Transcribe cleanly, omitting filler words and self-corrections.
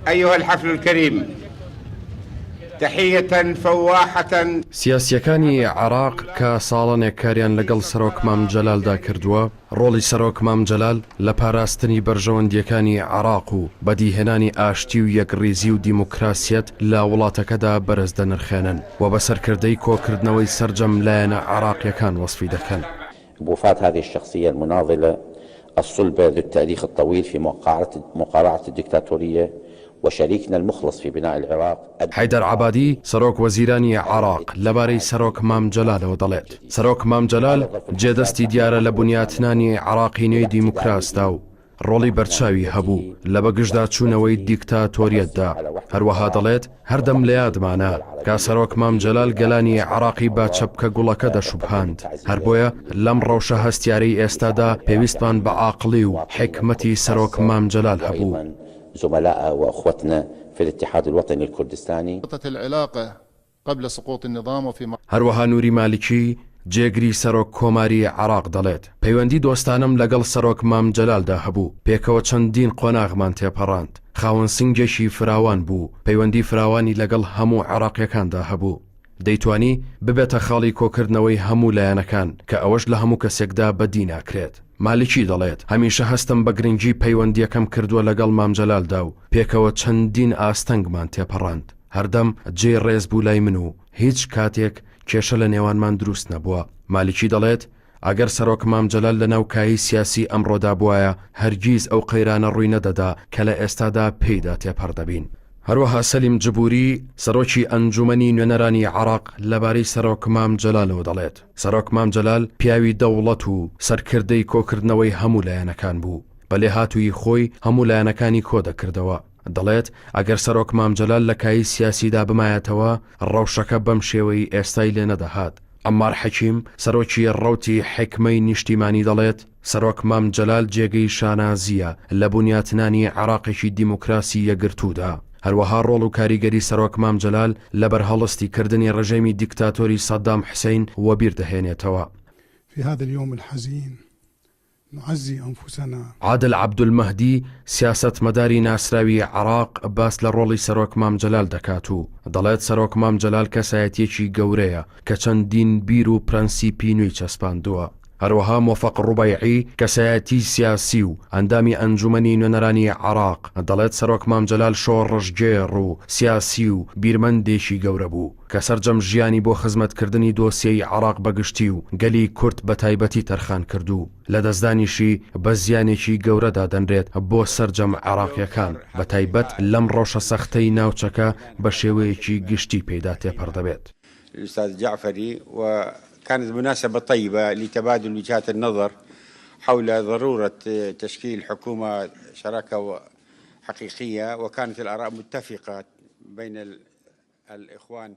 أيها الحفل الكريم تحية فواحة. سیاسییەکانی عێراق کە ساڵانێک کاریان لەگەڵ سەرۆک مام جەلالدا کردووە، ڕۆڵی سەرۆک مام جەلال لە پاراستنی بەرژەوەندییەکانی عێراق و بەدیهێنانی ئاشتی و یەکڕیزی و دیموکراسیەت لە وڵاتەکەدا بەرز دەنرخێنن و بە سەرکردەی کۆکردنەوەی سەرجەم لایەنە عێراقییەکان وەسفی دەکەن. بوفاة هذه الشخصية المناضلة الصلبة ذو التاريخ الطويل في مقارعة الدكتاتورية وشريكنا المخلص في بناء العراق. حەیدەر عەبادی، سەرۆک وەزیرانی عێراق لەبارەی سەرۆک مام جەلالەوە دەڵێت، سەرۆک مام جەلال جێدەستی دیارە لە بنیاتنانی عێراقی نوێی دیموکراسدا و ڕۆڵی بەرچاوی هەبوو لە بەگژداچوونەوەی دیکتاتۆریەتدا، هەروەها دەڵێت، هەردەم لە یادمانە کە سەرۆک مام جەلال گەلانی عێراقی بە چەپکە گوڵەکە دەشوبهاند، هەر بۆیە لەم ڕەوشە هەستیارەی ئێستادا پێویستمان بە عاقڵی و حیکمەتی سەرۆک مام جەلال هەبوو. هەروەها نوری مالکی، جێگری سەرۆک کۆماری عێراق دەڵێت، پەیوەندی دۆستانەم لەگەڵ سەرۆک مام جەلالدا هەبوو، پێکەوە چەندین قۆناغمان تێپەڕاند، خاوەن سنگێکی فراوان بوو، پەیوەندی فراوانی لەگەڵ هەموو عێراقییەکاندا هەبوو، دەیتوانی ببێتە خاڵی کۆکردنەوەی هەموو لایەنەکان، کە ئەوەش لە هەموو کەسێکدا بەدی ناکرێت. مالکی دەڵێت، هەمیشە هەستم بە گرنگی پەیوەندییەکەم کردووە لەگەڵ مام جەلالدا و پێکەوە چەندین ئاستەنگمان تێپەڕاند. هەردەم جێی ڕێز بوو لای من و هیچ کاتێک کێشە لە نێوانمان دروست نەبووە. مالکی دەڵێت، ئەگەر سەرۆک مام جەلال لە ناو کایەی سیاسی ئەمڕۆدا بوایە، هەرگیز ئەو قەیرانە ڕووی نەدەدا کە لە ئێستادا پێیدا تێپەڕ دەبین. هەروەها سەلیم جبوری، سەرۆکی ئەنجومەنی نوێنەرانی عێراق لەبارەی سەرۆک مام جەلالەوە دەڵێت، سەرۆک مام جەلال پیاوی دەوڵەت و سەرکردەی کۆکردنەوەی هەموو لایەنەکان بوو، بە لێهاتوویی خۆی هەموو لایەنەکانی کۆدەکردەوە. دەڵێت، ئەگەر سەرۆک مام جەلال لە کایەی سیاسیدا بمایەتەوە، ڕەوشەکە بەم شێوەی ئێستای لێ نەدەهات. عەممار حەکیم، سەرۆکی ڕەوتی حیکمەی نیشتیمانی دەڵێت، سەرۆک مام جەلال جێگەی شانازییە لە بونیاتنانی عێراقێکی دیموکراسی یەکگرتوودا. هەروەها ڕۆڵ و کاریگەری سەرۆک مام جەلال لە بەرهەڵستی کردنی ڕژێمی دیکتاتۆری سەدام حسین وەبیر دەهێنێتەوە. في هذا اليوم الحزين نعزي انفسنا. عادل عەبدولمەهدی، سیاسەتمەداری ناسراوی عێراق باس لە ڕۆڵی سەرۆک مام جەلال دەکات و دەڵێت سەرۆک مام جەلال کەسایەتییەکی گەورەیە کە چەندین بیر و پرەنسیپی نوێی چەسپاندووە. هەروەها مۆفەق ڕوبەیعی، کەسایەتیی سیاسی و ئەندامی ئەنجومەنی نوێنەرانی عێراق دەڵێت سەرۆک مام جەلال شۆڕشگێڕ و سیاسی و بیرمەندێکی گەورە بوو کە سەرجەم ژیانی بۆ خزمەتکردنی دۆسیەی عێراق بە گشتی و گەلی کورد بە تایبەتی تەرخان کرد و لەدەستدانیشی بە زیانێکی گەورە دادەنرێت بۆ سەرجەم عێراقییەکان بە تایبەت لەم ڕەوشە سەختەی ناوچەکە بە شێوەیەکی گشتی پێیدا تێپەڕ دەبێت. الاستاذ جعفري وكانت مناسبة طيبة لتبادل وجهات النظر حول ضرورة تشكيل حكومة شراكة حقيقية وكانت الآراء متفقة بين الإخوان.